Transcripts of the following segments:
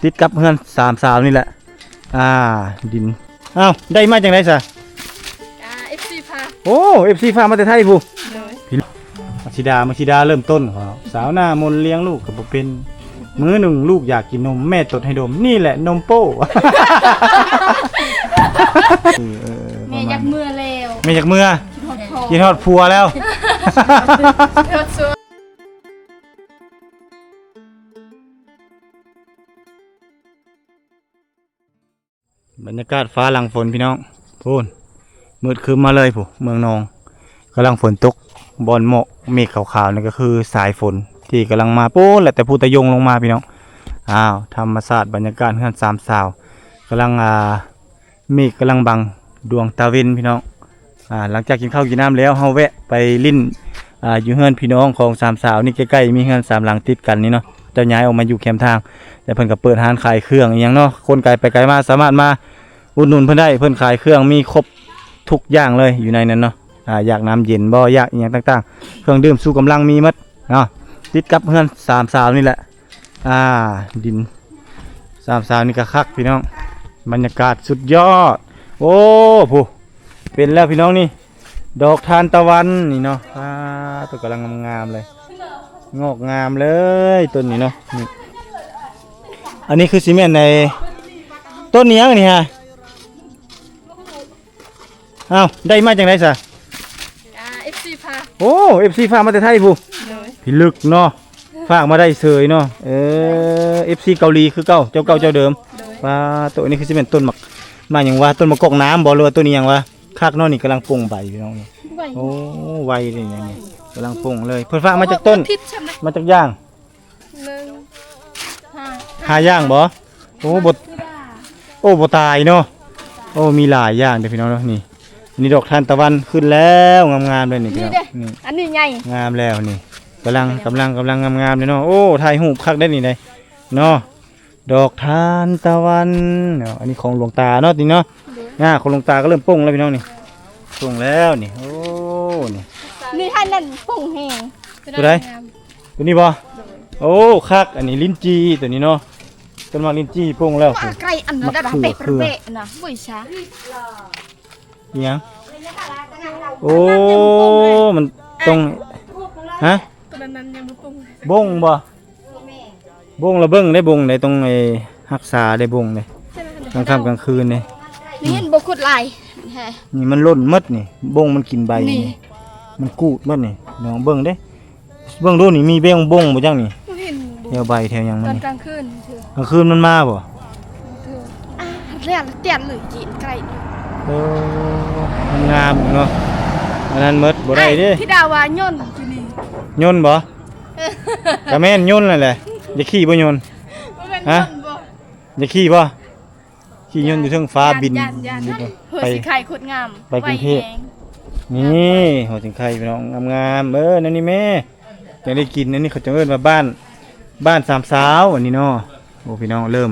ຕິດກັບເຮືອນສາມສາວນີ້ແຫຼະ. ອ່າ ດິນ ອ້າວ ໄດ້ມາຈັ່ງໃດຊະ? ອ່າ ເອັຟຊີພາ. ໂອ້ ເອັຟຊີພາມາແຕ່ໄທພຸ້ນ. ໂດຍ. ມັກຊິດາ ມັກຊິດາເລີ່ມຕົ້ນ ສາວໜ້າມົນລ້ຽງລູກກໍບໍ່ເປັນ ມື້ໜຶ່ງລູກຢາກກິນນົມ ແມ່ຕົດໃຫ້ດົມ ນີ້ແຫຼະນົມໂປ້. ເອີໆໆ ແມ່ຢາກເມືອແລ້ວ ແມ່ຢາກເມືອ ຄິດຮອດພໍ່ ຄິດຮອດຜົວແລ້ວ. ບັນຍາກາດຟ້າຫຼັງຝົນພີ່ນ້ອງ ພຸ້ນ ມືດຄຶ້ມມາເລີຍພຸ້ນ ເມືອງນອງ ກຳລັງຝົນຕົກ ບ່ອນໝອກເມກຂາວໆ ນັ້ນກໍຄືສາຍຝົນທີ່ກຳລັງມາ ປູ້ນແຫຼະ ແຕ່ພູຕະຍົງລົງມາພີ່ນ້ອງ. ອ້າວ ທຳມະຊາດບັນຍາກາດເຮືອນສາມສາວ ກຳລັງ ອ່າ ເມກກຳລັງບັງດວງຕາເວັນພີ່ນ້ອງ. ອ່າ ຫຼັງຈາກກິນເຂົ້າກິນນ້ຳແລ້ວ ເຮົາແວະໄປຫຼິ້ນ ອ່າ ຢູ່ເຮືອນພີ່ນ້ອງຂອງສາມສາວນີ້ ໃກ້ໆ ມີເຮືອນສາມຫຼັງຕິດກັນນີ້ເນາະ ເຈົ້າຍ້າຍອອກມາຢູ່ແຄມທາງ ແລ້ວເພິ່ນກໍເປີດຮ້ານຂາຍເຄື່ອງອີ່ຫຍັງເນາະ ຄົນໄກໄປໄກມາສາມາດມາອຸດໜູນເພິ່ນໄດ້ ເພິ່ນຂາຍເຄື່ອງມີຄົບທຸກຢ່າງເລີຍຢູ່ໃນນັ້ນເນາະ. ອ່າ ຢາກນ້ຳເຢັນບໍ່ ຢາກອີ່ຫຍັງຕ່າງໆ ເຄື່ອງດື່ມຊູກຳລັງມີໝົດເນາະ ຕິດກັບເຮືອນສາມສາວນີ້ແຫຼະ. ອ່າ ດິນສາມສາວນີ້ກໍຄັກພີ່ນ້ອງ ບັນຍາກາດສຸດຍອດ. ໂອ້ ຜູ້ ເປັນແລ້ວພີ່ນ້ອງນີ້ ດອກທານຕະວັນນີ້ເນາະ. ອ່າ ໂຕກຳລັງງາມໆເລີຍ ງອກງາມເລີຍຕົ້ນນີ້ເນາະ. ນີ້ ອັນນີ້ຄືຊິແມ່ນໃນຕົ້ນອີ່ຫຍັງນີ້ຮະ? ອ້າວ ໄດ້ມາຈັ່ງໃດຊະ? ອ່າ ເອັຟຊີພາ. ໂອ້ ເອັຟຊີພາມາແຕ່ໄທພຸ້ນ. ໂດຍ. ພິລຶກເນາະ ຝາກມາໄດ້ເສີຍເນາະ. ເອີ ເອັຟຊີເກົາຫຼີຄືເກົ່າ ເຈົ້າເກົ່າເຈົ້າເດີມ. ໂດຍ. ວ່າ ໂຕນີ້ຄືຊິແມ່ນຕົ້ນໝາກ ໝາກຫຍັງວະ ຕົ້ນໝາກກອກນ້ຳບໍ່ ຫຼືວ່າຕົ້ນອີ່ຫຍັງວະ? ຄັກເນາະ ນີ້ກຳລັງປົ່ງໃບພີ່ນ້ອງນີ້. ໄວ. ໂອ້ ໄວເດ້ນີ້ ກຳລັງປົ່ງເລີຍ. ເພິ່ນຝາກມາຈັກຕົ້ນ? ມາຈັກຢ່າງ? ໜຶ່ງ ຫ້າ ຫ້າຢ່າງບໍ່? ໂອ້ ບໍ່ ໂອ້ ບໍ່ຕາຍເນາະ. ໂອ້ ມີຫຼາຍຢ່າງເດ້ພີ່ນ້ອງເນາະ. ນີ້ ອັນນີ້ດອກທານຕະວັນຂຶ້ນແລ້ວ ງາມໆເລີຍນີ້ພີ່ນ້ອງ. ນີ້ເດ້ ນີ້ ອັນນີ້ໃຫຍ່ ງາມແລ້ວນີ້ ກຳລັງ ກຳລັງ ກຳລັງງາມໆເລີຍເນາະ. ໂອ້ ຖ່າຍຮູບຄັກໄດ໋ນີ້ໄດ໋ເນາະ ດອກທານຕະວັນເນາະ. ອັນນີ້ຂອງຫຼວງຕາເນາະ ນີ້ເນາະ. ໂດຍ. ອ່າ ຂອງຫຼວງຕາກໍເລີ່ມປົ່ງແລ້ວພີ່ນ້ອງນີ້ ປົ່ງແລ້ວນີ້. ໂອ້ ນີ້ ນີ້ຫັ້ນນັ້ນປົ່ງແຮງ. ຕົວໃດ? ຕົວນີ້ບໍ່? ໂດຍ. ໂອ້ ຄັກ ອັນນີ້ລິ້ນຈີ່ຕົວນີ້ເນາະ ຕົ້ນໝາກລິ້ນຈີ່ປົ່ງແລ້ວ. ປາໄກ່ອັນນັ້ນ ມະເຂືອ ເປະເປະນະ ໂອ້ຍຊາ ອີຫຍັງ? ໂອ້ ມັນຕ້ອງ ຮະ? ຕົວນັ້ນຍັງບໍ່ປົ່ງ ບົ່ງບໍ່? ບົ່ງລະເບິ່ງໄດ້ ບົ່ງໄດ້ ຕ້ອງ ເອີ ຮັກສາໄດ້ ບົ່ງໄດ້ ກາງຄ່ຳກາງຄືນເດ້. ນີ້ເຫັນບໍ່ ຂຸດຫຼາຍແຮະ ນີ້ມັນຫຼົ່ນໝົດນີ້ ບົ່ງມັນກິນໃບນີ້ ນີ້ ມັນກູດໝົດນີ້ ນ້ອງເບິ່ງເດ້. ເບິ່ງດູນີ້ ມີແບງບົ່ງບໍ່ຈັກນີ້? ບໍ່ເຫັນ ແຖວໃບແຖວຫຍັງມັນ ຕອນກາງຄືນ ກາງຄືນມັນມາບໍ່? ເທື່ອ ອ່າ ແລ່ນຕຽນເລີຍ ຈີນໄກ. ເອີ ມັນງາມເນາະ ອັນນັ້ນໝົດບໍ່ໄດ້ເດ້. ອ້າຍ ທີ່ດາວ່າຍົນຢູ່ນີ້ ຍົນບໍ່? ກະແມ່ນຍົນນັ້ນແຫຼະ. ຢາກຂີ່ບໍ່ຍົນ? ບໍ່ແມ່ນ ຮະ? ຍົນບໍ່? ຢາກຂີ່ບໍ່? ຂີ່ຍົນຢູ່ເທິງຟ້າບິນ ຢ້ານໆ ຢູ່ບໍ່? ຫົວ ໄປ ສີໄຂ່ໂຄດງາມ ໄປກຸງເທບ ໄວແຮງ. ນີ້ ຫົວສີໄຂ່ພີ່ນ້ອງ ງາມໆ. ເອີ ແນວນີ້ແມ່ ຢາກໄດ້ກິນ. ອັນນີ້ເຂົາເຈົ້າເອີ້ນວ່າບ້ານ ບ້ານສາມສາວ ອັນນີ້ເນາະ. ໂອ້ ພີ່ນ້ອງ ເລີ່ມ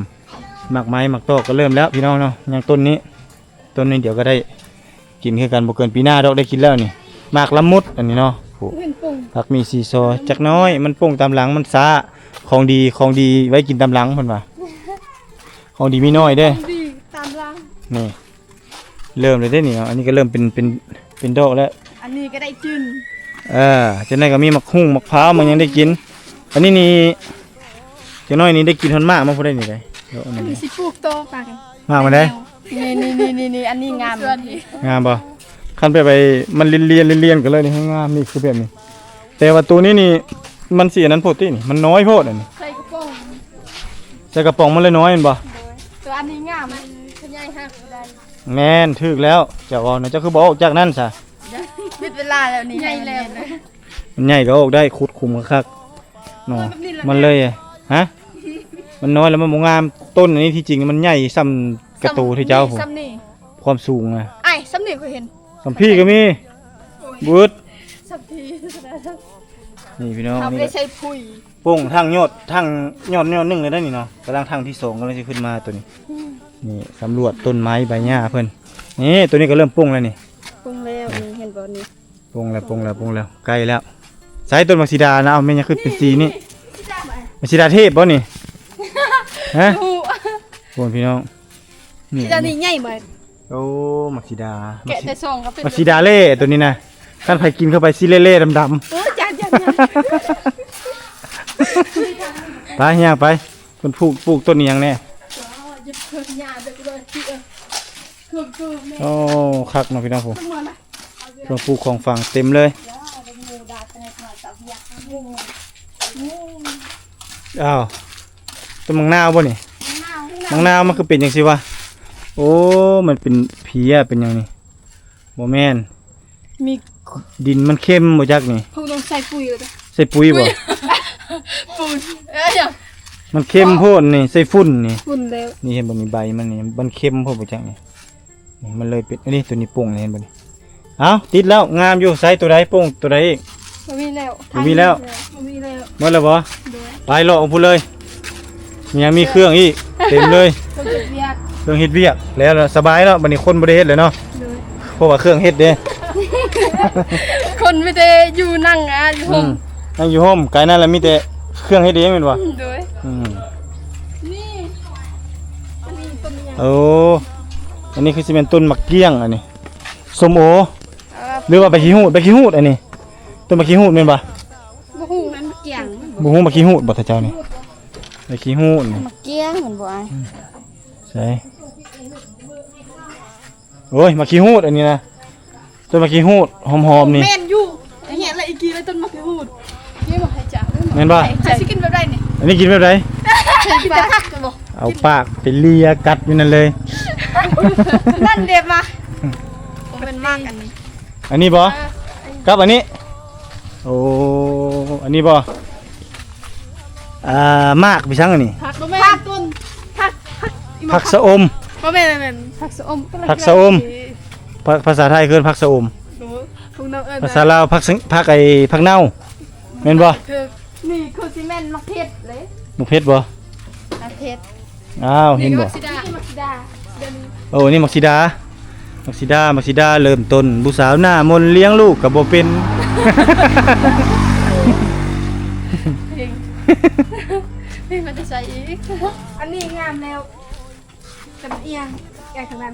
ໝາກໄມ້ໝາກຕອກກໍເລີ່ມແລ້ວພີ່ນ້ອງເນາະ. ຍັງຕົ້ນນີ້ ຕົ້ນນີ້ດຽວກໍໄດ້ກິນຄືກັນ ບໍ່ເກີນປີໜ້າດອກໄດ້ກິນແລ້ວນີ້. ໝາກລະມຸດອັນນີ້ເນາະ ໂອ້ ຜັກມີຊີຊອຍຈັກໜ້ອຍ ມັນປົ່ງຕາມຫຼັງ ມັນຊ້າ. ຂອງດີ ຂອງດີໄວ້ກິນຕາມຫຼັງເພິ່ນວ່າ ຂອງດີມີໜ້ອຍເດ້ ຂອງດີຕາມຫຼັງ. ນີ້ ເລີ່ມແລ້ວເດ້ນີ້ເນາະ ອັນນີ້ກໍເລີ່ມເປັນ ເປັນ ເປັນດອກແລ້ວ. ອັນນີ້ກໍໄດ້ກິນ ເອີ ຈັ່ງໃດກໍມີໝາກຫຸ່ງ ໝາກພ້າວ ມັນຍັງໄດ້ກິນ. ອັນນີ້ນີ້ ຈັກໜ້ອຍນີ້ໄດ້ກິນຮອດໝາກມາຜູ້ໃດນີ້ໄດ໋. ເອີ ອັນນີ້ຊິປູກຕໍ່ໄປ ໝາກມັນໄດ໋. ນີ້ໆໆໆ ອັນນີ້ງາມ ງາມບໍ່? ຄັນແບບໄອ້ມັນລຽນໆໆກັນເລີຍນີ້ ງາມ. ນີ້ຄືແບບນີ້ ແຕ່ວ່າໂຕນີ້ນີ້ ມັນຊິອັນນັ້ນໂພດຕິນີ້ ມັນນ້ອຍໂພດອັນນີ້. ໃສ່ກະປ໋ອງ ໃສ່ກະປ໋ອງມັນເລີຍນ້ອຍແມ່ນບໍ່? ໂດຍ. ແຕ່ວ່າອັນນີ້ງາມ ມັນຂະຫຍາຍຮັກໄດ້. ແມ່ນ ຖືກແລ້ວ ເຈົ້າເວົ້ານະ ເຈົ້າຄືບໍ່ອອກຈາກນັ້ນຊະ? ໝົດເວລາແລ້ວນີ້ ໃຫຍ່ແລ້ວ ມັນໃຫຍ່ກໍອອກໄດ້ ຂຸດຂຸມຄັກໆເນາະ. ໂອ້ຍ ແບບນີ້ລະ ມັນເລີຍ ຮະ? ມັນນ້ອຍແລ້ວມັນບໍ່ງາມ. ຕົ້ນອັນນີ້ທີ່ຈິງມັນໃຫຍ່ສ່ຳກະໂຕທີ່ເຈົ້າພຸ້ນ ສ່ຳນີ້ ຄວາມສູງນະ. ອ້າຍ ສ່ຳນີ້ຂ້ອຍເຫັນ ສ່ຳພີ້ກໍມີ. ໂອ້ຍ ບຶດ ສ່ຳພີ້. ນີ້ພີ່ນ້ອງ ເຮົາບໍ່ໄດ້ໃສ່ປຸ໋ຍ ນີ້ກໍປົ່ງທັງຍອດ ທັງຍອດ ຍອດໜຶ່ງເລີຍໄດ໋ນີ້ເນາະ. ກຳລັງທັງທີສອງກຳລັງຊິຂຶ້ນມາໂຕນີ້. ອືມ ນີ້ສຳຫຼວດຕົ້ນໄມ້ໃບຫຍ້າເພິ່ນ. ນີ້ໂຕນີ້ກໍເລີ່ມປົ່ງແລ້ວນີ້ ປົ່ງແລ້ວນີ້ ເຫັນບໍ່ນີ້? ປົ່ງແລ້ວ ປົ່ງແລ້ວ ປົ່ງແລ້ວ ໃກ້ແລ້ວ. ໃສ່ຕົ້ນໝາກສີດານະ ເອົາແມ່ນຫຍັງຄືເປັນສີນີ້? ໝາກສີດາເທບບໍ່ນີ້? ຮະ? ຄົນພີ່ນ້ອງ ນີ້ ຊິດານີ້ໃຫຍ່ບໍ່? ໂອ້ ໝາກສີດາ ແກະແຕ່ຊອງກໍເປັນ ໝາກສີດາເລ່ ໂຕນີ້ນະ ຄັນໃຜກິນເຂົ້າໄປຊິເລ່ໆດຳໆ. ໂອ້ ຈານໆໆ ໄປ ຍ່າງໄປ. ເພິ່ນປູກ ປູກຕົ້ນອີ່ຫຍັງແດ່? ໂອ້ ຄັກເນາະພີ່ນ້ອງ ຜູ້ ເຄື່ອງປູກຂອງຝັງເຕັມເລີຍ. ອ້າວ ຕົ້ນໝາກນາວບໍ່ນີ້? ໝາກນາວມັນຄືເປັນຈັ່ງຊີ້ວະ? ໂອ້ ມັນເປັນເພຍ ເປັນຫຍັງນີ້? ບໍ່ແມ່ນ ມີ ດິນມັນເຄັມບໍ່ຈັກນີ້. ເພິ່ນຕ້ອງໃສ່ປຸ໋ຍແລ້ວເດ້. ໃສ່ປຸ໋ຍບໍ່? ປຸ໋ຍ ເອີຍ ມັນເຄັມໂພດນີ້ ໃສ່ຝຸ່ນນີ້ ຝຸ່ນແລ້ວ. ນີ້ເຫັນບໍ່ນີ້ ໃບມັນນີ້ ມັນເຄັມໂພດບໍ່ຈັກນີ້. ນີ້ມັນເລີຍເປັນ ອັນນີ້ ໂຕນີ້ປົ່ງນີ້ ເຫັນບໍ່ນີ້? ເອົ້າ ຕິດແລ້ວ ງາມຢູ່. ໃສ່ໂຕໃດ ປົ່ງໂຕໃດອີກ? ບໍ່ມີແລ້ວ ບໍ່ມີແລ້ວ ບໍ່ມີແລ້ວ. ໝົດແລ້ວບໍ່? ໂດຍ ໄປເລາະເອົາພຸ້ນເລີຍ. ຍັງມີເຄື່ອງອີກ ເຕັມເລີຍ ເຄື່ອງເຮັດວຽກ ເຄື່ອງເຮັດວຽກແລ້ວ ສະບາຍເນາະ. ບັດນີ້ຄົນບໍ່ໄດ້ເຮັດແລ້ວເນາະ. ໂດຍ ເພາະວ່າເຄື່ອງເຮັດເດ້ ຄົນມີແຕ່ຢູ່ນັ່ງ ອ່າ ຢູ່ໂຮມ ອືມ ນັ່ງຢູ່ໂຮມ. ກາຍນັ້ນລະມີແຕ່ເຄື່ອງເຮັດເອງແມ່ນບໍ່? ໂດຍ ອືມ ນີ້ ອັນນີ້ຕົ້ນຫຍັງ? ໂອ້ ອັນນີ້ຄືຊິແມ່ນຕົ້ນໝາກກ້ຽງ ອັນນີ້ ສົ້ມໂອ ເອີ ຫຼືວ່າໃບຂີ້ຫູດ? ໃບຂີ້ຫູດ ອັນນີ້ຕົ້ນໝາກຂີ້ຫູດແມ່ນບໍ່? ບໍ່ຮູ້ ມັນໝາກກ້ຽງ ບໍ່ຮູ້ໝາກຂີ້ຫູດບໍ່ ເຈົ້ານີ້? ໃບຂີ້ຫູດນີ້ ໝາກກ້ຽງແມ່ນບໍ່ອ້າຍ? ໃສ່ ໂອ້ຍ ໝາກຂີ້ຫູດ ອັນນີ້ນະ ຕົ້ນໝາກຂີ້ຫູດຫອມໆນີ້. ແມ່ນຢູ່ ເຫັນລະອີກກີ້ລະ ຕົ້ນໝາກຂີ້ຫູດ. ນີ້ໝາກໄຂ່ຈາກ ແມ່ນບໍ່? ໃຜຊິກິນແບບໃດນີ້? ອັນນີ້ກິນແບບໃດ? ກິນແຕ່ຜັກບໍ່? ເອົາປາກໄປເລຍກັດຢູ່ນັ້ນເລີຍ. ນັ້ນເດມາ ບໍ່ແມ່ນໝາກອັນນີ້ ອັນນີ້ບໍ່? ເອີ ກັບອັນນີ້. ໂອ້ ອັນນີ້ບໍ່? ອ່າ ໝາກໄປສັງອັນນີ້? ຜັກ ບໍ່ແມ່ນ ຜັກຕົ້ນ ຜັກ ຜັກ ຜັກ ອີ່ໝາກ ຜັກສະອົມ ບໍ່ແມ່ນ ແມ່ນ ແມ່ນ ຜັກສະອົມ ຜັກສະອົມ ພາ ພາສາໄທເອີ້ນຜັກສະອົມ. ໂດຍ ພວກນ້ອງເອີ້ນ ພາສາລາວຜັກ ຜັກ ໄອ້ ຜັກເນົ່າ ແມ່ນບໍ່? ຖືກ ນີ້ຄືຊິແມ່ນໝາກເຜັດເລີຍ. ໝາກເຜັດບໍ່? ໝາກເຜັດ. ອ້າວ ເຫັນບໍ່? ນີ້ໝາກສີດາ ນີ້ໝາກສີດາ ໂອ້ ນີ້ໝາກສີດາ ໝາກສີດາ ໝາກສີດາເລີ່ມຕົ້ນ ຜູ້ສາວໜ້າມົນລ້ຽງລູກກໍບໍ່ເປັນ. ເພງ ເພງມາແຕ່ໃສອີກ? ອັນນີ້ງາມແລ້ວ ຈະມາອຽງ ແກະທາງນັ້ນ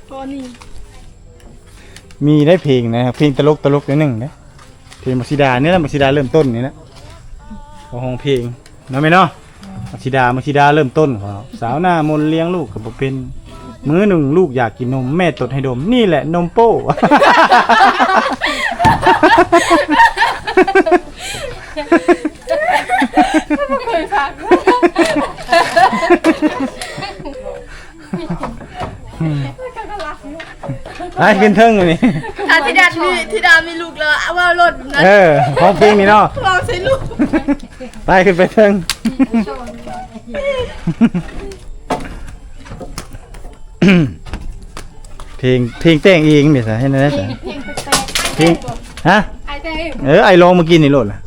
ພໍນີ້ ມີໄດ້ເພງນະ ເພງຕະຫຼົກຕະຫຼົກໜ້ອຍໜຶ່ງເດ້. ເພງໝາກສີດານີ້ແຫຼະ ໝາກສີດາເລີ່ມຕົ້ນນີ້ແຫຼະ ເຂົາຮ້ອງເພງເນາະແມ່ເນາະ. ໝາກສີດາ ໝາກສີດາເລີ່ມຕົ້ນ ສາວໜ້າມົນລ້ຽງລູກກໍບໍ່ເປັນ ມື້ໜຶ່ງລູກຢາກກິນນົມ ແມ່ຕົດໃຫ້ດົມ ນີ້ແຫຼະນົມໂປ້. ໄປຂຶ້ນເທິງນີ້ ຖ້າທິດາມີ ທິດາມີລູກແລ້ວເວົ້າໂລດນະ. ເອີ ຮ້ອງເພງນີ້ເນາະ ເວົ້າໃສ່ລູກ. ໄປຂຶ້ນໄປເທິງ ເພງ ເພງແຕ່ງເອງແມ່ນຊະ ເຮັດແນວໃດຊະ? ເພງ ເພງແປກໆ ເພງ ຮະ? ອ້າຍແຕ່ງເອງ. ເອີ ອ້າຍລອງມື້ກີ້ນີ້ໂລດລະ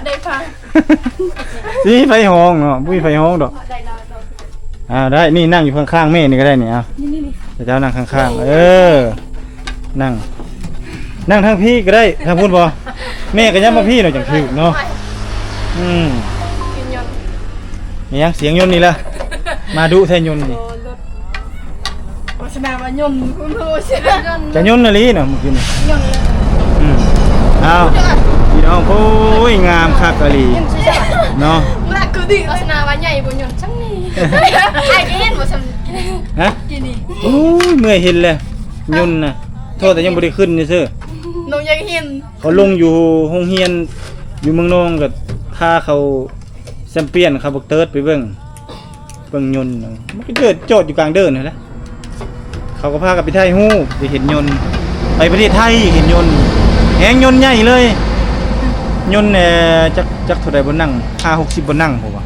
ໄດ້ຟັງ ຊິມີໃຜຮ້ອງເນາະ ບໍ່ມີໃຜຮ້ອງດອກ. ອ່າ ໄດ້ ນີ້ນັ່ງຢູ່ຂ້າງໆແມ່ນີ້ກໍໄດ້ນີ້. ເອົາ ນີ້ໆໆ ເຈົ້ານັ່ງຂ້າງໆ ເອີ ນັ່ງ ນັ່ງທາງພີ້ກໍໄດ້ ທາງພຸ້ນບໍ່? ແມ່ກໍຍັງມາພີ້ເນາະ ຈັ່ງຖືກເນາະ. ອືມ ກິນຍົນ ອີຫຍັງ ສຽງຍົນນີ້ລະ ມາດຸແທ້ຍົນນີ້. ໂອ້ ລົດ ໂຄສະນາວ່າຍົນ ໂຄສະນາຍົນ ຈະຍົນອີ່ຫຼີເນາະ ມື້ກີ້ນີ້ ຍົນເລີຍ. ອືມ ອ້າວ ພີ່ນ້ອງ ໂອ້ຍ ງາມຄັກອີ່ຫຼີເນາະ. ໂຄສະນາວ່າໃຫຍ່ບໍ່ຍົນຊ່ຳນີ້ ອ້າຍກໍເຫັນບໍ່ຊ່ຳນີ້ ຮະ? ກີ້ນີ້ ໂອ້ຍ ເມື່ອຍເຫັນແລ້ວ ຍົນນະ ໂທດແຕ່ຍັງບໍ່ໄດ້ຂຶ້ນຊື່ໆ. ນ້ອງຢາກເຫັນ ເຂົາລົງຢູ່ໂຮງຮຽນຢູ່ເມືອງນອງ ກໍພາເຂົາແຊມປຽນ ເຂົາບັກເຕີດໄປເບິ່ງ ເບິ່ງຍົນ ມັນກໍເຈີດຈອດຢູ່ກາງເດີ່ນຫັ້ນແຫຼະ. ເຂົາກໍພາກັນໄປຖ່າຍຮູບ ໄປເຫັນຍົນ ໄປປະເທດໄທເຫັນຍົນ ແຮງຍົນໃຫຍ່ເລີຍ. ຍົນ ເອີ ຈັກ ຈັກເທົ່າໃດບໍ່ນັ່ງ ຫ້າຫົກສິບບໍ່ນັ່ງບໍ່ວະ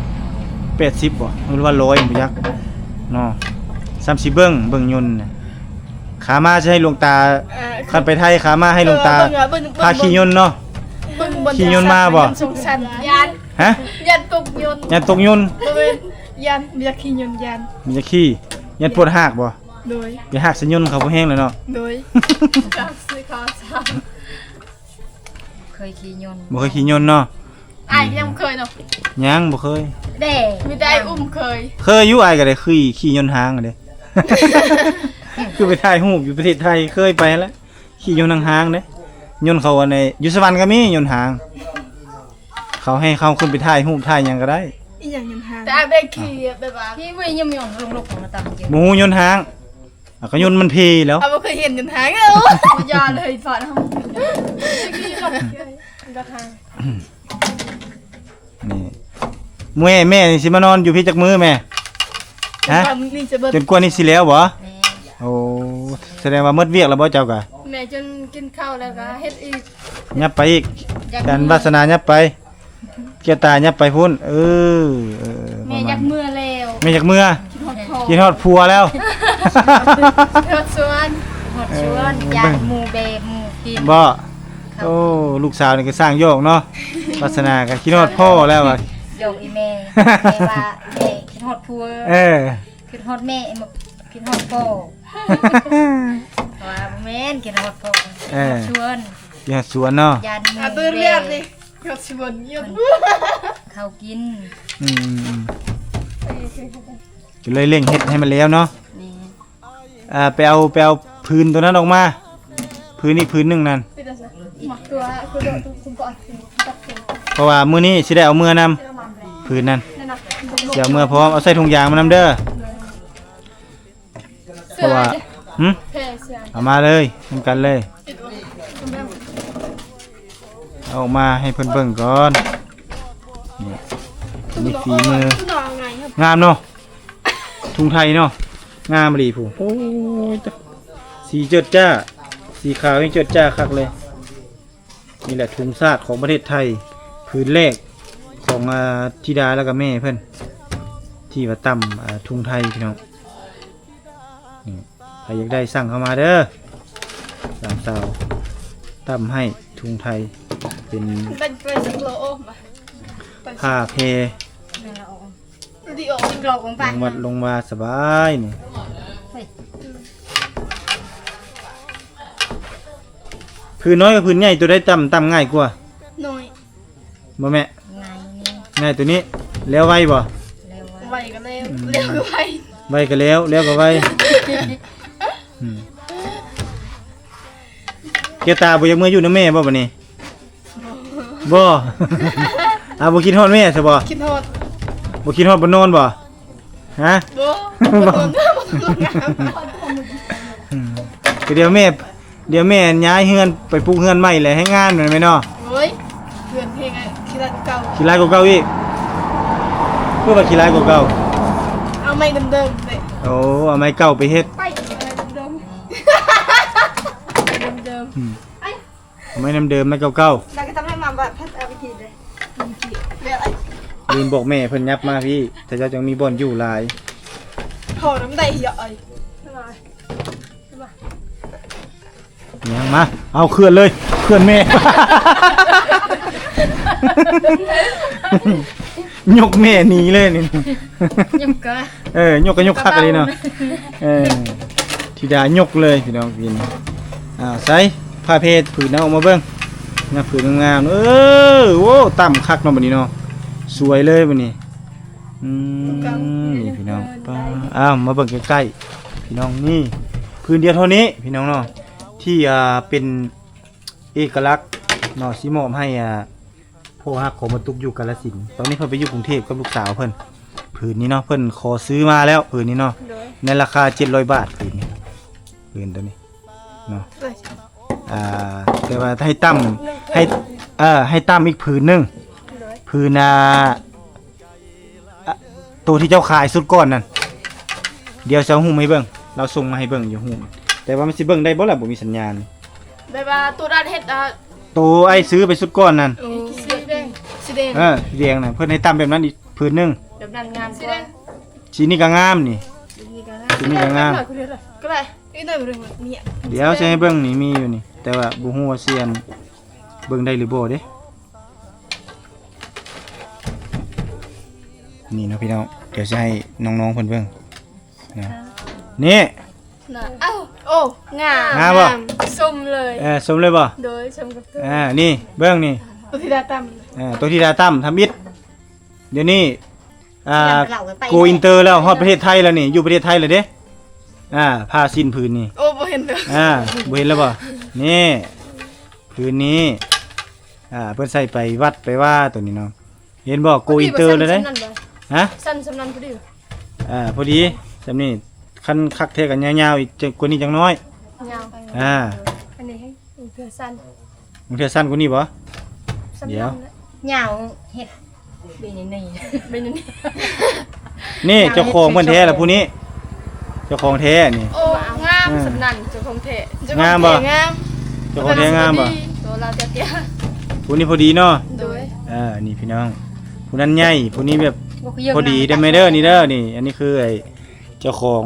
ແປດສິບບໍ່ ຫຼືວ່າຮ້ອຍບໍ່ຈັກເນາະ. ຊ່ຳຊິເບິ່ງ ເບິ່ງຍົນນະ ຂາມາຊິໃຫ້ຫຼວງຕາ ເອີ ຄັນໄປໄທ ຂາມາໃຫ້ຫຼວງຕາ ເອີ ເບິ່ງ ເບິ່ງ ເບິ່ງ ພາຂີ່ຍົນເນາະ ເບິ່ງ ເບິ່ງ ຂີ່ຍົນມາບໍ່? ສົງສານ ຢ້ານ ຮະ? ຢ້ານຕົກຍົນ ຢ້ານຕົກຍົນ ບໍ່ແມ່ນ ຢ້ານ ບໍ່ຢາກຂີ່ຍົນ ຢ້ານ ບໍ່ຢາກຂີ່ ຢ້ານປວດຮາກບໍ່? ໂດຍ ໄປຮາກໃສ່ຍົນເຂົາບໍ່ແຮງແລ້ວເນາະ. ໂດຍ ຈັກຊິຂໍສາມ ເຄີຍຂີ່ຍົນ ບໍ່ເຄີຍຂີ່ຍົນເນາະ. ອ້າຍຍັງບໍ່ເຄີຍເນາະ. ຍັງບໍ່ເຄີຍ. ເດ້ ມີແຕ່ອ້າຍອຸ້ມເຄີຍ. ເຄີຍຢູ່ ອ້າຍກໍໄດ້ຂີ່ ຂີ່ຍົນຮ້າງເດ້. ຄືໄປຖ່າຍຮູບຢູ່ປະເທດໄທ ເຄີຍໄປຫັ້ນແຫຼະ. ຂີ່ຍົນຮ້າງໆເດ້. ຍົນເຂົາອັນໃນ ຢູ່ສະຫວັນກໍມີຍົນຮ້າງ. ເຂົາໃຫ້ເຮົາຂຶ້ນໄປຖ່າຍຮູບຖ່າຍຫຍັງກໍໄດ້. ອີຫຍັງຍົນຮ້າງ? ແຕ່ອ້າຍໄປຂີ່ແບບວ່າ ຂີ່ໄວ້ຍົມໆລົງໆ ບໍ່ຮູ້ຍົນຮ້າງ. ອ່ະ ກໍຍົນມັນເພແລ້ວ. ເຮົາບໍ່ເຄີຍເຫັນກັນທາງເອີ ຢ່າເລີຍ ຟາດເຮົາ ນີ້ ແມ່ ແມ່ນີ້ຊິມານອນຢູ່ພີ້ຈັກມື້ແມ່? ຮະ? ຈົນກວ່ານີ້ຊິແລ້ວບໍ່? ແມ່ນ. ໂອ້ ສະແດງວ່າໝົດວຽກແລ້ວບໍ່ເຈົ້າກະ? ແມ່ຈົນກິນເຂົ້າແລ້ວກໍເຮັດອີກ. ຫຍັບໄປອີກ. ອັນວາສະໜາຫຍັບໄປ. ແກ້ວຕາຫຍັບໄປພຸ້ນ. ເອີ ເອີ ແມ່ຢາກເມືອແລ້ວ. ແມ່ຢາກເມືອ. ຄິດຮອດພໍ່ ຄິດຮອດຜົວແລ້ວ. ຄິດຮອດສວນ ຮອດສວນ. ເອີ ຢ້ານໝູ່ແບໝູ່ກິນ. ບໍ່? ໂອ້ ລູກສາວນີ້ກໍຊ່າງຢອກເນາະ. ວາສະໜາກໍຄິດຮອດພໍ່ແລ້ວວ່າ. ຢອກອີແມ່. ແມ່ວ່າແມ່ຄິດຮອດຜົວ. ເອີ ຄິດຮອດແມ່ ຄິດຮອດພໍ່. ວ່າບໍ່ແມ່ນຄິດຮອດພໍ່. ເອີ ສວນ ຢູ່ສວນເນາະ. ຢ້ານໝູ່ແບ ຍອດຊວນ ຍອດເຂົ້າກິນ. ອືມ ກໍເລີຍເລັ່ງເຮັດໃຫ້ມັນແລ້ວເນາະ. ແມ່ນ. ອ່າ ໄປເອົາ ໄປເອົາຜືນຕົວນັ້ນອອກມາ ຜືນອີກຜືນໜຶ່ງນັ້ນ. ເພາະວ່າມື້ນີ້ຊິໄດ້ເອົາເມືອນຳ ຜືນນັ້ນ. ຊິເອົາເມືອພ້ອມ ເອົາໃສ່ຖົງຢາງມານຳເດີ. ເພາະວ່າ ຫຶ? ເອົາມາເລີຍ ນຳກັນເລີຍ. ເອົາອອກມາໃຫ້ເພິ່ນເບິ່ງກ່ອນ. ນີ້ ມີຝີມື. ງາມເນາະ ທຸງໄທເນາະ. ງາມອີ່ຫຼີພຸ້ນ. ໂອ້ຍ ສີເຈີດຈ້າ ສີຂາວນີ້ເຈີດຈ້າຄັກເລີຍ. ນີ້ແຫຼະທຸງຊາດຂອງປະເທດໄທ ຜືນແລກຂອງ ອາ ທິດາ ແລ້ວກໍແມ່ເພິ່ນ ທີ່ວ່າຕ່ຳ ອາ ທຸງໄທພີ່ນ້ອງ. ນີ້ ໃຜຢາກໄດ້ສັ່ງເຂົ້າມາເດີ ສາມສາວ ຕ່ຳໃຫ້ທຸງໄທ ເປັນຜ້າແພ ລົງວັດລົງວາສະບາຍນີ້. ເຮີ້ຍ ຜືນນ້ອຍກັບຜືນໃຫຍ່ ໂຕໃດຕ່ຳ ຕ່ຳງ່າຍກວ່າ? ນ້ອຍ. ບໍ່ແມ່? ງ່າຍນີ້ ງ່າຍໂຕນີ້. ແລ້ວໄວບໍ່? ແລ້ວໄວ ໄວກໍແລ້ວ ອືມ ແລ້ວກໍໄວ ໄວກໍແລ້ວ ແລ້ວກໍໄວ. ອືມ ແກ້ວຕາບໍ່ຢາກເມືອຢູ່ນຳແມ່ບໍ່ບັດນີ້? ບໍ່ ບໍ່. ອາ ບໍ່ຄິດຮອດແມ່ຊະບໍ່? ຄິດຮອດ. ບໍ່ຄິດຮອດບໍ່ນອນບໍ່? ຮະ? ບໍ່ ບໍ່ນອນ. ອືມ ກໍດຽວແມ່ ດຽວແມ່ຍ້າຍເຮືອນໄປປຸກເຮືອນໃໝ່ແຫຼະ ໃຫ້ງາມແມ່ນບໍ່? ໂອ້ຍ ເຮືອນເພງຂີ້ຮ້າຍກວ່າເກົ່າ ຂີ້ຮ້າຍກວ່າເກົ່າອີກ. ຄືວ່າຂີ້ຮ້າຍກວ່າເກົ່າ? ເອົາໄມ້ເດີມໆເດ້. ໂອ້ ເອົາໄມ້ເກົ່າໄປເຮັດ. ໄປເດີມໆ ໄມ້ເດີມໆ. ອືມ ໄມ້ເດີມໆ ໄມ້ເກົ່າໆ. ແລ້ວກໍທຳໃຫ້ມາບັດພັດເອົາໄປກິນເດ້. ລືມບອກແມ່ເພິ່ນຫຍັບມາພີ້ ຖ້າເຈົ້າຈັ່ງມີບ່ອນຢູ່ຫຼາຍ. ພໍນ້ຳໄດ້ເຮີ້ຍ. ຍັງມາ ເອົາເຄື່ອນເລີຍ ເຄື່ອນແມ່ ຍົກແມ່ໜີເລີຍນີ້. ຍົກກະ ເອີ ຍົກກະຍົກຄັກອີ່ຫຼີເນາະ. ເອີ ທິດາຍົກເລີຍພີ່ນ້ອງກິນ. ອ່າ ໃສ່ຜ້າແພຜືນເອົາອອກມາເບິ່ງ ງາມຜືນງາມໆ. ເອີ ໂອ້ ຕ່ຳຄັກເນາະບັດນີ້ເນາະ ສວຍເລີຍບັດນີ້. ອືມ ນີ້ພີ່ນ້ອງ ປ້າ ອ້າວ ມາເບິ່ງໃກ້ໆ ພີ່ນ້ອງ. ນີ້ຜືນດຽວເທົ່ານີ້ພີ່ນ້ອງເນາະ ທີ່ ອ່າ ເປັນເອກະລັກເນາະ ຊິມອບໃຫ້ ອ່າ ພໍ່ຮັກຂອງບັນຕຸກຢູ່ກາລະສິນ. ຕອນນີ້ເພິ່ນໄປຢູ່ກຸງເທບກັບລູກສາວເພິ່ນ. ຜືນນີ້ເນາະ ເພິ່ນຂໍຊື້ມາແລ້ວຜືນນີ້ເນາະ ໃນລາຄາເຈັດຮ້ອຍບາດ. ຜືນນີ້ ຜືນໂຕນີ້ເນາະ ອ່າ ແຕ່ວ່າໃຫ້ຕ່ຳ ໃຫ້ ເອີ ໃຫ້ຕ່ຳອີກຜືນໜຶ່ງ ຜືນ ອ່າ ອະ ໂຕທີ່ເຈົ້າຂາຍຊຸດກ່ອນນັ້ນ ດຽວຊິເອົາຮູບມາໃຫ້ເບິ່ງ ລາວສົ່ງມາໃຫ້ເບິ່ງຢູ່ຮູບ. ແຕ່ວ່າມັນຊິເບິ່ງໄດ້ບໍ່ລະ ບໍ່ມີສັນຍານ. ແບບວ່າໂຕນັ້ນເຮັດ ອາ ໂຕອ້າຍຊື້ໄປຊຸດກ່ອນນັ້ນ. ໂອ້ ສີແດງ ສີແດງ ເອີ ສີແດງນະ ເພິ່ນໃຫ້ຕ່ຳແບບນັ້ນອີກຜືນໜຶ່ງ. ແບບນັ້ນງາມກວ່າ. ສີນີ້ກໍງາມນີ້ ສີນີ້ກໍງາມ ສີນີ້ກໍງາມ. ກໍໄດ້ ດຽວຊິໃຫ້ເບິ່ງນີ້ ມີຢູ່ນີ້ ແຕ່ວ່າບໍ່ຮູ້ວ່າຊິອັນ ເບິ່ງໄດ້ຫຼືບໍ່ເດ້. ນີ້ເນາະພີ່ນ້ອງ ດຽວຊິໃຫ້ນ້ອງໆເພິ່ນເບິ່ງນະ. ນີ້ ເອົ້າ ໂອ້ ງາມ ງາມບໍ່? ຊົມເລີຍ. ເອີ ຊົມເລີຍບໍ່? ໂດຍ ຊົມກັບຕົວ. ອ່າ ນີ້ເບິ່ງນີ້ ໂອເຄ ດາຕຳ ເອີ ໂຕທິດາຕັ້ມທຳອິດ ດຽວນີ້ ອ່າ ໂກອິນເຕີແລ້ວ ຮອດປະເທດໄທແລ້ວນີ້ ຢູ່ປະເທດໄທແລ້ວເດ້. ອ່າ ຜ້າສິ້ນຜືນນີ້ ໂອ້ ບໍ່ເຫັນເລີຍ ອ່າ ບໍ່ເຫັນແລ້ວບໍ່? ນີ້ ຜືນນີ້ ອ່າ ເພິ່ນໃສ່ໄປວັດໄປວາ ໂຕນີ້ເນາະ. ເຫັນບໍ່? ໂກອິນເຕີແລ້ວເດ້. ຮະ? ສັ້ນສ່ຳນັ້ນພໍດີ. ອ່າ ພໍດີສ່ຳນີ້. ຄັນຄັກແທ້ກໍຍາວໆ ອີກກວ່ານີ້ຈັກໜ້ອຍ. ຍາວ. ອ່າ ອັນນີ້ໃຫ້ເທື່ອສັ້ນ. ເທື່ອສັ້ນກວ່ານີ້ບໍ່? ດຽວ ຍາວເຮັດເປັນນີ້ ເປັນນີ້. ນີ້ເຈົ້າຂອງເພິ່ນແທ້ລະຜູ້ນີ້ ເຈົ້າຂອງແທ້ນີ້. ໂອ້ ງາມສ່ຳນັ້ນ ເຈົ້າຂອງແທ້. ງາມບໍ່? ງາມ. ເຈົ້າຂອງແທ້ງາມບໍ່? ໂຕລາວເຕ້ຍໆ ຜູ້ນີ້ພໍດີເນາະ. ໂດຍ. ເອີ ນີ້ພີ່ນ້ອງ ຜູ້ນັ້ນໃຫຍ່ ຜູ້ນີ້ແບບພໍດີເດີແມ່ເດີ. ນີ້ເດີ ນີ້ ອັນນີ້ຄືໄອ້ເຈົ້າຂອງ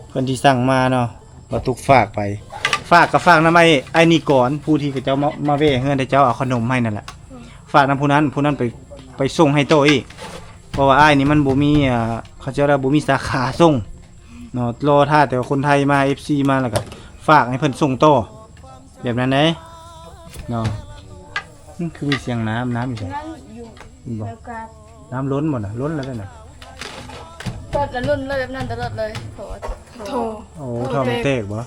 ເພິ່ນທີ່ສັ່ງມາເນາະ. ບໍ່ຕຸກຝາກໄປ ຝາກກໍຝາກນຳໄອ້ ໄອ້ນິກອນ ຜູ້ທີ່ເຂົາເຈົ້າມາ ມາແວ່ເຮືອນເຈົ້າ ເອົາຂະໜົມໃຫ້ນັ້ນແຫຼະ. ຝາກນຳຜູ້ນັ້ນ ຜູ້ນັ້ນໄປ ໄປສົ່ງໃຫ້ໂຕອີກ ເພາະວ່າອ້າຍນີ້ມັນບໍ່ມີ ອ່າ ເຂົາເຈົ້າວ່າບໍ່ມີສາຂາສົ່ງເນາະ. ລໍຖ້າແຕ່ວ່າຄົນໄທມາ ເອັຟຊີ ມາ ແລ້ວກໍຝາກໃຫ້ເພິ່ນສົ່ງຕໍ່ ແບບນັ້ນເດ້ເນາະ. ອືມ ຄືມີສຽງນ້ຳ ນ້ຳຢູ່ໃສ? ນ້ຳຢູ່ ເຫັນບໍ່? ນ້ຳລົ້ນບໍ່ນະ? ລົ້ນແລ້ວເດ້ນະ. ເປີດແລ້ວລົ້ນເລີຍ ແບບນັ້ນຕະຫຼອດເລີຍ. ໂອ້ ທໍ່ມັນແຕກບໍ່?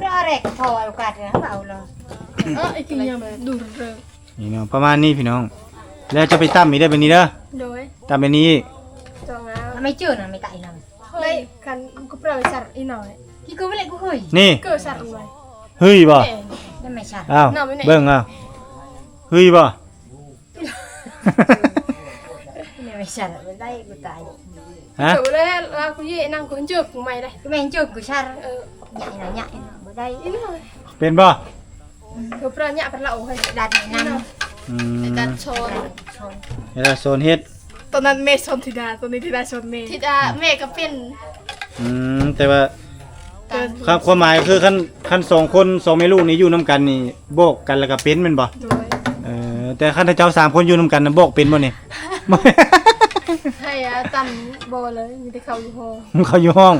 ກະແຣກທໍ່ໂອກາດເອົາເນາະ. ເອີ ອີກຢ່າງດູເລີຍ. ນີ້ເນາະ ປະມານນີ້ພີ່ນ້ອງ. ແລ້ວຈະໄປຕຳອີກເດີ ບາດນີ້ເດີ. ໂດຍ. ຕຳບາດນີ້ອີກ. ຈອງເອົາ ໄມ່ເຈີນະ ໄມ່ຕາຍນຳ. ເຮີ້ຍ ຄັນກູເປີໄປສັດອີກໜ້ອຍ ກິໂກເວເລກູເຮີຍ ນີ້ ເກີສັດໄວ້. ເຮີ້ຍບໍ່? ແມ່ນ ແມ່ນສັດ. ອ້າວ ເບິ່ງເອົາ ເຮີ້ຍບໍ່? ແມ່ນສັດບໍ່ໄດ້ ບໍ່ຕາຍ. ຮະ? ເກີດແລ້ວ ລາວກູເຢນັ່ງກູເຈີກກູໃໝ່ໄດ້ ແມ່ນເຈີກກູຊັດ. ເອີ ຍະນະ ຍະນະ ບໍ່ໄດ້. ເປັນບໍ່? ເຂົາປະຍະປະລາໂອໃຫ້ດັດນຳ. ອືມ ໃຫ້ດັດສອນ ໃຫ້ດັດສອນເຮັດ. ຕອນນັ້ນແມ່ສອນທິດາ ຕອນນີ້ທິດາສອນແມ່. ທິດາແມ່ກໍເປັນ. ອືມ ແຕ່ວ່າ ຄວາມ ຄວາມໝາຍກໍຄື ຄັນ ຄັນສອງຄົນ ສອງແມ່ລູກນີ້ຢູ່ນຳກັນນີ້ ບອກກັນແລ້ວກໍເປັນແມ່ນບໍ່? ໂດຍ. ເອີ ແຕ່ຄັນເຈົ້າສາມຄົນຢູ່ນຳກັນນະ ບອກເປັນບໍ່ນີ້? ໃຫ້ ອາ ຕຳບໍ່ເລີຍ ມີແຕ່ເຂົ້າຢູ່ຫ້ອງ ເຂົ້າຢູ່ຫ້ອງ.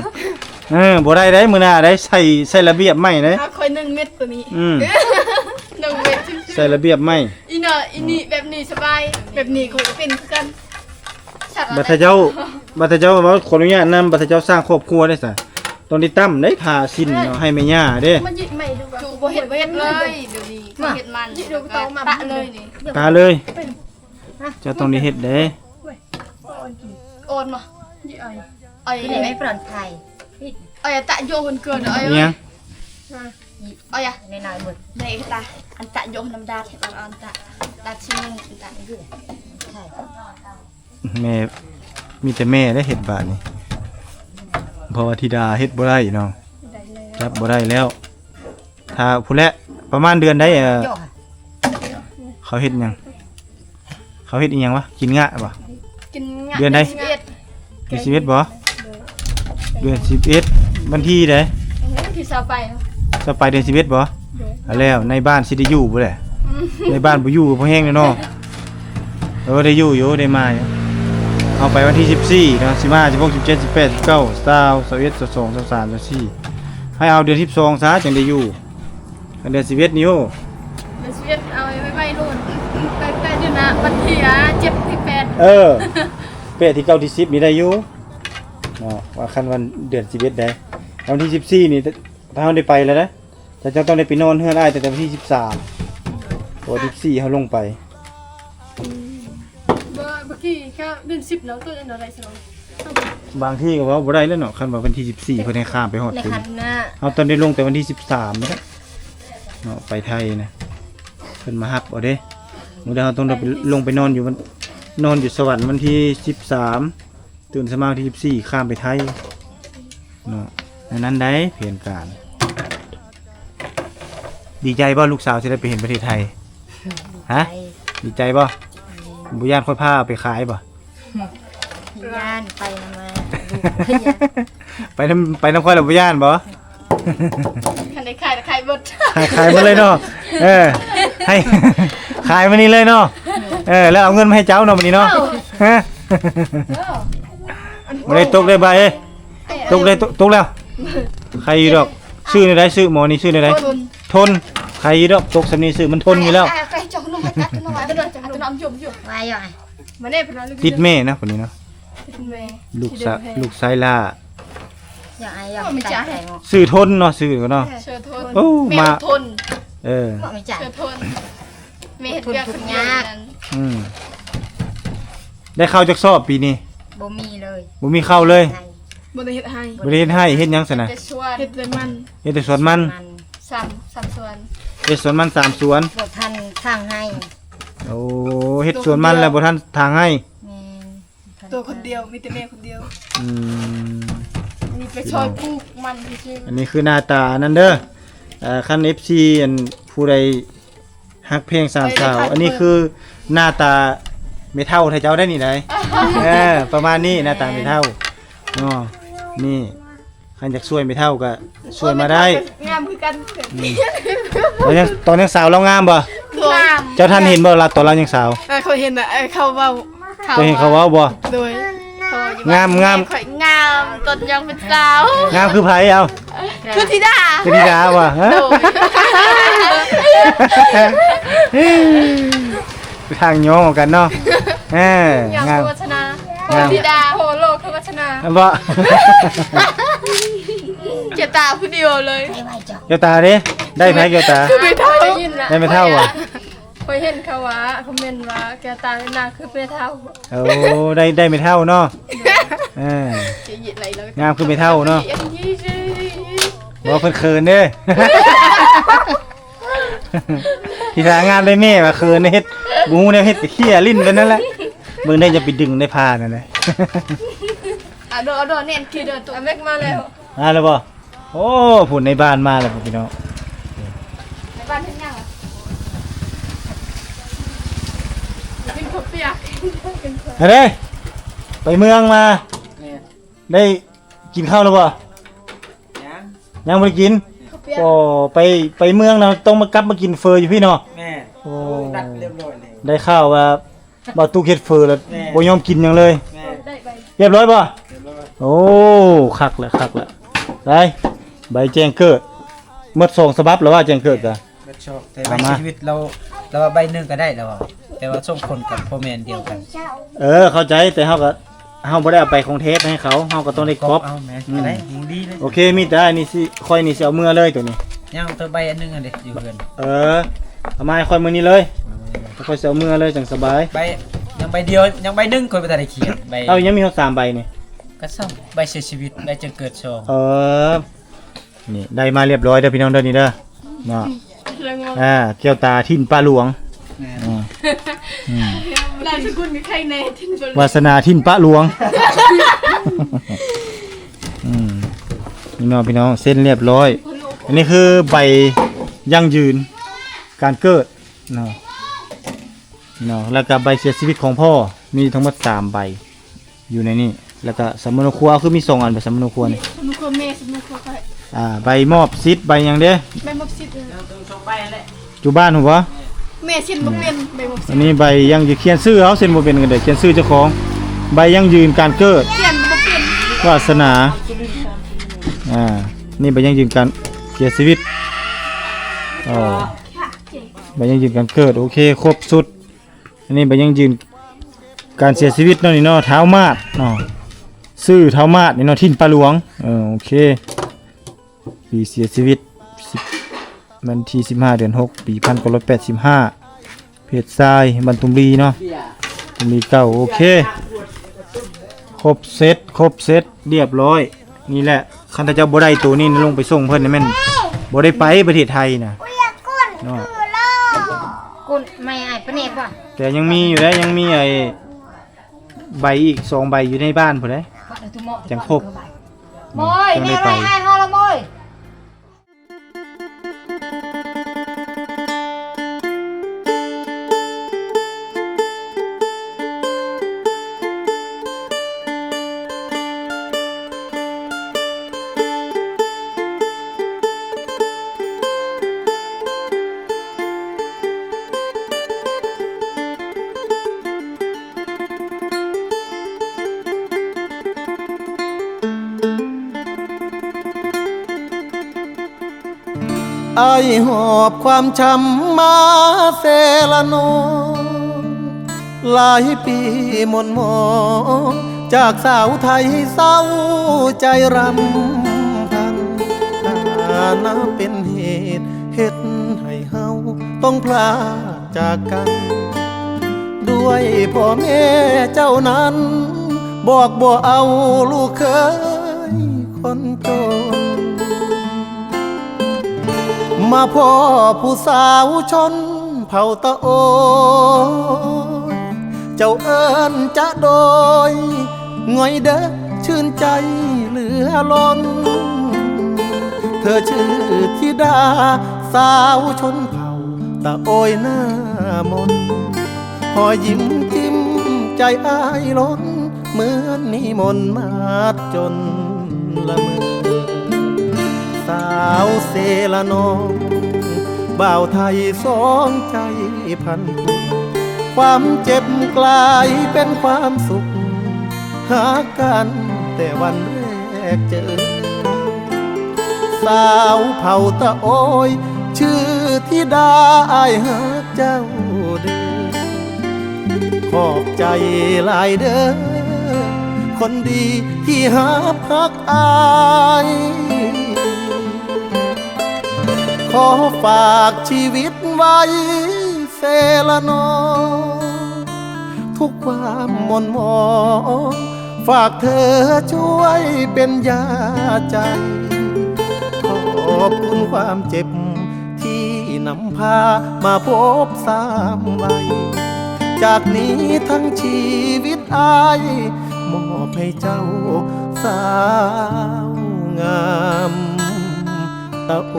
ເອີ ບໍ່ໄດ້ເດ້ ມື້ໜ້າໄດ້ໃສ່ ໃສ່ລະບຽບໃໝ່ເດ້. ອາ ຂ້ອຍໜຶ່ງເມັດກວ່ານີ້. ອືມ ໜຶ່ງເມັດ ໃສ່ລະບຽບໃໝ່. ອີເນາະ ອີນີ້ແບບນີ້ສະບາຍ ແບບນີ້ຂ້ອຍກໍເປັນຄືກັນ. ບັດເຈົ້າ ບັດເຈົ້າເວົ້າ ຂໍອະນຸຍາດນຳ ບັດເຈົ້າສ້າງຄອບຄົວໄດ້ສະ ຕ້ອງໄດ້ຕຳໄດ້ຜ້າສິ້ນເນາະ ໃຫ້ແມ່ຍ່າເດ້. ມາຍິໃໝ່ດູ ບໍ່ເຮັດ ບໍ່ເຮັດເລີຍ. ດຽວນີ້ເຮັດມັນ ປະເລີຍນີ້ ປະເລີຍ. ເຈົ້າຕ້ອງໄດ້ເຮັດເດ້. ອ່ອນບໍ່? ອາຍ ອາຍ ອາຍ ຕະໂຍຄົນເກີນ ອາຍ. ອີຫຍັງ? ອາຍ ນ້ອຍໆໝົດ ເດຕາ ອັນຕະໂຍນຳດາດ ເຮັດອັນຕະ ດາດຊິງ ອັນຕະຢູ່. ແມ່ ມີແຕ່ແມ່ໄດ້ເຮັດບາດນີ້ ເພາະວ່າທິດາເຮັດບໍ່ໄດ້ເນາະ ຈັບບໍ່ໄດ້ແລ້ວ. ຖ້າພຸ້ນແຫຼະ ປະມານເດືອນໃດ ເອີ ເຂົາເຮັດຫຍັງ? ເຂົາເຮັດອີ່ຫຍັງວະ? ກິນງະບໍ່? ກິນງະ ເດືອນໃດ? ເດືອນສິບເອັດ ເດືອນສິບເອັດບໍ່? ເດືອນສິບເອັດ ວັນທີໃດ? ວັນທີຊາວປາຍ ຊາວປາຍເດືອນສິບເອັດບໍ່? ໂດຍ. ແລ້ວໃນບ້ານຊິໄດ້ຢູ່ບໍ່ແຫຼະ? ໃນບ້ານບໍ່ຢູ່ກໍພໍແຮງແລ້ວເນາະ. ເອີ ໄດ້ຢູ່ຢູ່ ໄດ້ມາຢູ່. ເອົາໄປວັນທີສິບສີ່ເນາະ ສິບຫ້າ ສິບຫົກ ສິບເຈັດ ສິບແປດ ສິບເກົ້າ ຊາວ ຊາວເອັດ ຊາວສອງ ຊາວສາມ ຊາວສີ່ ໃຫ້ເອົາເດືອນສິບສອງຊະ ຈັ່ງໄດ້ຢູ່. ຄັນເດືອນສິບເອັດນີ້ໂຫ ເດືອນສິບເອັດເອົາໄວ້ໄວໂລດ ແຕ່ ແຕ່ເດືອນໜ້າວັນທີ ອາ ເຈັດ ທີແປດ ເອີ ແປດ ທີເກົ້າ ທີສິບນີ້ໄດ້ຢູ່ເນາະ. ວ່າຄັນວັນເດືອນສິບເອັດໃດ ວັນທີສິບສີ່ນີ້ ຖ້າເຮົາໄດ້ໄປແລ້ວນະ ແຕ່ເຈົ້າຕ້ອງໄດ້ໄປນອນເຮືອນອ້າຍຕັ້ງແຕ່ວັນທີສິບສາມ ເພາະວ່າສິບສີ່ເຮົາລົງໄປ. ອືມ ບໍ່ ເມື່ອກີ້ກໍເດືອນສິບເນາະ ໂຕນັ້ນໄດ້ຊັ້ນເນາະ. ບາງທີກໍເວົ້າບໍ່ໄດ້ແລ້ວເນາະ ຄັນວ່າວັນທີສິບສີ່ເພິ່ນໃຫ້ຂ້າມໄປຮອດພຸ້ນ ເຮົາຕ້ອງໄດ້ລົງແຕ່ວັນທີສິບສາມນີ້ແຫຼະເນາະ ໄປໄທນະ ເພິ່ນມາຮັບເອົາເດ້. ມື້ໃດເຮົາຕ້ອງໄດ້ໄປ ລົງໄປນອນຢູ່ ນອນຢູ່ສະຫວັນວັນທີສິບສາມ ຕື່ນສະມາວັນທີສິບສີ່ ຂ້າມໄປໄທເນາະ. ອັນນັ້ນໄດ໋ແຜນການ. ດີໃຈບໍ່ ລູກສາວຊິໄດ້ໄປເຫັນປະເທດໄທ? ຮະ ດີໃຈບໍ່? ບໍ່ຢ້ານຂ້ອຍພາເອົາໄປຂາຍບໍ່? ຢ້ານ ໄປນຳມາ ໄປນຳ ໄປນຳຂ້ອຍແລ້ວບໍ່ຢ້ານບໍ່? ຄັນໄດ້ຂາຍ ຂາຍເບິດ ຂາຍ ຂາຍໝົດເລີຍເນາະ. ເອີ ໃຫ້ ຂາຍມື້ນີ້ເລີຍເນາະ. ເອີ ແລ້ວເອົາເງິນມາໃຫ້ເຈົ້າເນາະ ມື້ນີ້ເນາະ. ຮະ ບໍ່ໄດ້ຕົກເດ້ ບາຍເອີຍ. ຕົກໄດ້ ຕົກ ຕົກແລ້ວ ໄຄຢູ່ດອກ. ຊື້ແນວໃດ? ຊື້ໝໍນີ້ ຊື້ແນວໃດ? ທົນ ໄຄຢູ່ດອກ. ຕົກສ່ຳນີ້ ຊື້ມັນທົນຢູ່ແລ້ວ. ໄຄ ໄຄ ເຈົ້າຂະໜົມ ອັດຕະໂນມັດ ອັດຕະໂນມັດ ຢູ່ ຢູ່ ວ່າຢູ່ ມາເດ້ເພິ່ນວ່າ ຕິດແມ່ເນາະ ຄົນນີ້ເນາະ ຕິດແມ່ ລູກຊາຍ ລູກຊາຍຫຼ້າ ຢາກໃຫ້ ຢາກໃຫ້ ຊື່ທົນເນາະ ຊື່ເນາະ ເຊີທົນ ໂອ້ ແມ່ ມາ ທົນ ເອີ ເຊີທົນ ແມ່ເຮັດວຽກຄົນດຽວນັ້ນ ອືມ ໄດ້ເຂົ້າຈັກຊອບປີນີ້? ບໍ່ມີເລີຍ ບໍ່ມີເຂົ້າເລີຍ ບໍ່ໄດ້ເຮັດໄຮ່ ບໍ່ໄດ້ເຮັດໄຮ່ ເຮັດຫຍັງຊັ້ນນະ? ເຮັດແຕ່ສວນ ເຮັດແຕ່ສວນມັນ ສາມ ສາມສວນ ເຮັດສວນມັນສາມສວນ ບໍ່ທັນຖາງໄຮ່ ໂອ້ ເຮັດສວນມັນແລ້ວບໍ່ທັນຖາງໄຮ່ ແມ່ນ ຕົວຄົນດຽວ ມີແຕ່ແມ່ຄົນດຽວ ອືມ ມີໄປຊ່ອຍປູກມັນຊື່ໆ ອັນນີ້ຄືໜ້າຕາອັນນັ້ນເດີ ເອີ ຄັນເອັຟຊີ ອັນຜູ້ໃດ ຮັກແພງສາມສາວ ອັນນີ້ຄືໜ້າຕາແມ່ເຖົ້າໄທເຈົ້າໄດ໋ນີ້ໄດ໋ ເອີ ປະມານນີ້ ໜ້າຕາແມ່ເຖົ້າເນາະ ນີ້ ຄັນຢາກຊ່ວຍແມ່ເຖົ້າກໍຊ່ວຍມາໄດ້ ງາມຄືກັນ ອືມ ຕອນຍັງ ຕອນຍັງສາວລາວງາມບໍ່? ງາມ ເຈົ້າທັນເຫັນບໍ່ລະ ຕອນລາວຍັງສາວ? ເອີ ຂ້ອຍເຫັນນະ ເອີ ເຂົາເວົ້າ ເຈົ້າເຫັນເຂົາເວົ້າບໍ່? ໂດຍ ງາມ ງາມ ຂ້ອຍງາມຕອນຍັງເປັນສາວ ງາມຄືໃຜເອົາ? ຄືທິດາ ຄືທິດາບໍ່? ໂດຍ ທາງຍ້ອງກັນເນາະ ເອີ ງາມ ງາມ ຄືວັດສະນາ ງາມ ທິດາ ໂອ້ ໂລກຄືວັດສະນາ ບໍ່ ເຈົ້າຕາຜູ້ດຽວເລີຍ ເຈົ້າຕາເດ້ ໄດ້ໃຜແກ້ວຕາ? ຄືແມ່ເຖົ້າ ໄດ້ແມ່ເຖົ້າບໍ່? ຂ້ອຍເຫັນເຂົາວ່າຄອມເມັນວ່າ ແກ້ວຕາໜ້າຄືແມ່ເຖົ້າ ໂອ້ ໄດ້ ໄດ້ແມ່ເຖົ້າເນາະ ເອີ ງາມຄືແມ່ເຖົ້າເນາະ ບໍ່ ເພິ່ນເຂີນເດ້ ທີລາງາມໄດ້ແມ່ວ່າເຂີນເຮັດ ບໍ່ຮູ້ແນວເຮັດກໍເຄຍຫຼິ້ນໄປນັ້ນແຫຼະ ເບິ່ງໄດ້ ຢ່າໄປດຶງໄດ້ຜ້ານັ້ນແຫຼະ ອາໂດ ອາໂດ ແໜ້ນຄືເດີ ຕົວແມັກມາແລ້ວ ມາແລ້ວບໍ່? ໂອ້ ພຸ້ນໃນບ້ານມາແລ້ວ ພີ່ນ້ອງ ໃນບ້ານເຮັດຫຍັງ? ກິນເຂົ້າປຽກ ເຮັດເດ້ ໄປເມືອງມາ ແມ່ນ ໄດ້ກິນເຂົ້າແລ້ວບໍ່? ຍັງ ຍັງບໍ່ໄດ້ກິນ ເຂົ້າປຽກ ໂອ້ ໄປ ໄປເມືອງນະ ຕ້ອງມາກັບມາກິນເຝີຢູ່ພີ້ເນາະ ແມ່ນ ໂອ້ ໂອ້ ນັດຮຽບຮ້ອຍແລ້ວ ໄດ້ຂ່າວວ່າ ບ່າວຕຸກເຮັດເຝີແລ້ວ ແມ່ນ ບໍ່ຍອມກິນຫຍັງເລີຍ ແມ່ນ ຮຽບຮ້ອຍບໍ່? ຮຽບຮ້ອຍ ໂອ້ ຄັກແລ້ວ ຄັກແລ້ວ ໄດ້ ໃບແຈ້ງເກີດ ໝົດສອງສະບັບແລ້ວວ່າແຈ້ງເກີດກະ ໝົດສອງ ແຕ່ໃບເສຍຊີວິດລາວ ລາວວ່າໃບໜຶ່ງກໍໄດ້ລາວວ່າ ແຕ່ວ່າສົ່ງຜົນກັບພໍ່ແມ່ດຽວກັນ ເອີ ເຂົ້າໃຈ ແຕ່ເຮົາກໍ ເຮົາບໍ່ໄດ້ເອົາໄປຂອງແທ້ໄປໃຫ້ເຂົາ ເຮົາກໍຕ້ອງໄດ້ກອບ ກອບເອົາແມ່ນ ອືມ ກໍໄດ້ ຍັງດີເລີຍ ໂອເຄ ມີແຕ່ອັນນີ້ຊິ ຂ້ອຍນີ້ຊິເອົາເມືອເລີຍໂຕນີ້ ຍັງໂຕໃບອັນໜຶ່ງຫັ້ນເດ້ ຢູ່ເຮືອນ ເອີ ເອົາມາໃຫ້ຂ້ອຍມື້ນີ້ເລີຍ ເອົາມາມື້ນີ້ເລີຍ ຂ້ອຍຊິເອົາເມືອເລີຍ ຈັ່ງສະບາຍ ໃບ ຍັງໃບດຽວ ຍັງໃບໜຶ່ງຂ້ອຍບໍ່ທັນໄດ້ຂຽນ ໃບ ເອົາ ຍັງມີຮອດສາມໃບນີ້ ກໍສອງ ໃບເສຍຊີວິດ ໃບແຈ້ງເກີດສອງ ເອີ ນີ້ໄດ້ມາຮຽບຮ້ອຍເດີພີ່ນ້ອງເດີ ນີ້ເດີເນາະ ອ່າ ແກ້ວຕາຖິ່ນປ່າຫຼວງ ແມ່ນ ອ່າ ອືມ ນາມສະກຸນມີໃຄແນ່ ຖິ່ນປ່າຫຼວງ ວາສະໜາຖິ່ນປະຫຼວງ ອືມ ນີ້ເນາະພີ່ນ້ອງ ເຊັນຮຽບຮ້ອຍ ອັນນີ້ຄືໃບຢັ້ງຢືນການເກີດເນາະ ເນາະ ແລ້ວກໍໃບເສຍຊີວິດຂອງພໍ່ ມີທັງໝົດສາມໃບ ຢູ່ໃນນີ້ ແລ້ວກໍສຳມະໂນຄົວ ຄືມີສອງອັນ ໃບສຳມະໂນຄົວນີ້ ສຳມະໂນຄົວແມ່ ສຳມະໂນຄົວຂ້ອຍ ອ່າ ໃບມອບສິດ ໃບຫຍັງເດ້ ໃບມອບສິດ ເອີ ຢູ່ບ້ານຮູ້ບໍ່? ແມ່ເຊັນບໍ່ເປັນ ໃບມອບສິດ ອັນນີ້ໃບຢັ້ງຢືນ ຂຽນຊື່ເອົາ ເຊັນບໍ່ເປັນກໍໄດ້ ຂຽນຊື່ເຈົ້າຂອງ ໃບຢັ້ງຢືນການເກີດ ຂຽນບໍ່ເປັນ ວາສະໜາ ອ່າ ນີ້ໃບຢັ້ງຢືນການເສຍຊີວິດ ອໍ ໃບຢັ້ງຢືນການເກີດ ໂອເຄ ຄົບຊຸດ ອັນນີ້ໃບຢັ້ງຢືນການເສຍຊີວິດເນາະ ນີ້ເນາະ ທ້າວມາດເນາະ ຊື່ທ້າວມາດນີ້ເນາະ ຖິ່ນປ່າຫຼວງ ເອີ ໂອເຄ ປີເສຍຊີວິດ ສິບ ວັນທີສິບຫ້າ ເດືອນຫົກ ປີພັນເກົ້າຮ້ອຍແປດສິບຫ້າ ເພດຊາຍ ບ້ານຕຸ້ມລີເນາະ ຕຸ້ມລີເກົ່າ ໂອເຄ ຄົບເຊັດ ຄົບເຊັດ ຮຽບຮ້ອຍ ນີ້ແຫຼະ ຄັນຖ້າເຈົ້າບໍ່ໄດ້ໂຕນີ້ລົງໄປສົ່ງເພິ່ນນີ້ແມ່ນບໍ່ໄດ້ໄປປະເທດໄທນະເນາະ ກຸນໄມ້ອ້າຍປະເນກບໍ່ ແຕ່ຍັງມີຢູ່ເດ້ ຍັງມີໄອ້ໃບອີກສອງໃບຢູ່ໃນບ້ານພຸ້ນເດ້ ຈັ່ງຄົບ ໂມຍ ຈັ່ງໄດ້ໄປ ແນວໃດອ້າຍເຮົາລະໂມຍ. ອ້າຍຫອບຄວາມຊ້ຳມາເຊລະນອງ ຫຼາຍປີໝ່ນໝອງ ຈາກສາວໄທເສົ້າໃຈຣຳພັນ ຖານະເປັນເຫດເຮັດໃຫ້ເຮົາຕ້ອງພລາກຈາກກັນ ດ້ວຍພໍ່ແມ່ເຈົ້ານັ້ນ ບອກບໍ່ເອົາລູກເຂີຍຄົນຈົນ ມາພໍ້ຜູ້ສາວຊົນເຜົ່າຕະໂອຍ ເຈົ້າເອີ້ນຈະໂດຍ ງ່ອຍເດີ ຊື່ນໃຈເຫຼືອລົ້ນ ເທີຊື່ທິດາສາວຊົນເຜົ່າຕະໂອຍໜ້າມົນ ຮອຍຍິ້ມຈິ້ມໃຈອ້າຍລົ້ນ ເໝືອນມີມົນມາດຈົນລະເມີ ສາວເຊລະນອງ ບ່າວໄທສອງໃຈພັນຜູກ ຄວາມເຈັບກລາຍເປັນຄວາມສຸກ ຮັກກັນແຕ່ວັນແລກເຈີ ສາວເຜົ່າຕະໂອຍ ຊື່ທິດາ ອ້າຍຮັກເຈົ້າເດີ ຂອບໃຈຫຼາຍເດີ ຄົນດີທີ່ຮັບຮັກອ້າຍ ຂໍຝາກຊີວິດໄວ້ເຊລະນອງ ທຸກຄວາມໝ່ນໝອງ ຝາກເທີຊ່ວຍເປັນຢາໃຈ ຂອບຄຸນຄວາມເຈັບທີ່ນຳພາມາພົບຊ້ຳໄວ້ ຈາກນີ້ທັງຊີວິດອ້າຍ ມອບໃຫ້ເຈົ້າສາວງາມຕະໂອ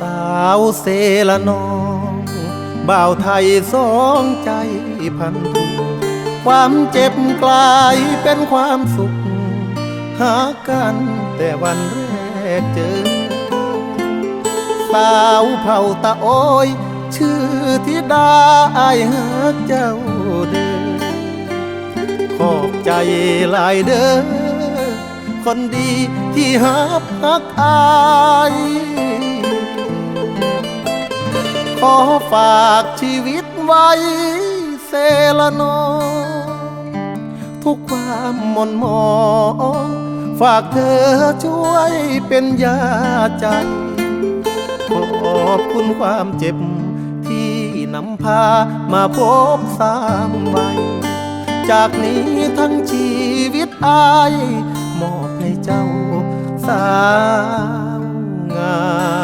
ສາວເຊລະນອງ ບ່າວໄທສອງໃຈພັນຜູກ ຄວາມເຈັບກລາຍເປັນຄວາມສຸກ ຮັກກັນແຕ່ວັນແລກເຈີ ສາວເຜົ່າຕະໂອຍ ຊື່ທິດາ ອ້າຍຮັກເຈົ້າເດີ ຂອບໃຈຫຼາຍເດີ ຄົນດີທີ່ຮັບຮັກອ້າຍ ຂໍຝາກຊີວິດໄວ້ເຊລະນອງ ທຸກຄວາມໝ່ນໝອງ ຝາກເທີຊ່ວຍເປັນຢາໃຈ ຂອບຄຸນຄວາມເຈັບທີ່ນຳພາມາພົບຊ້ຳໄວ້ ຈາກນີ້ທັງຊີວິດອ້າຍ ມອບໃຫ້ເຈົ້າສາວງາມ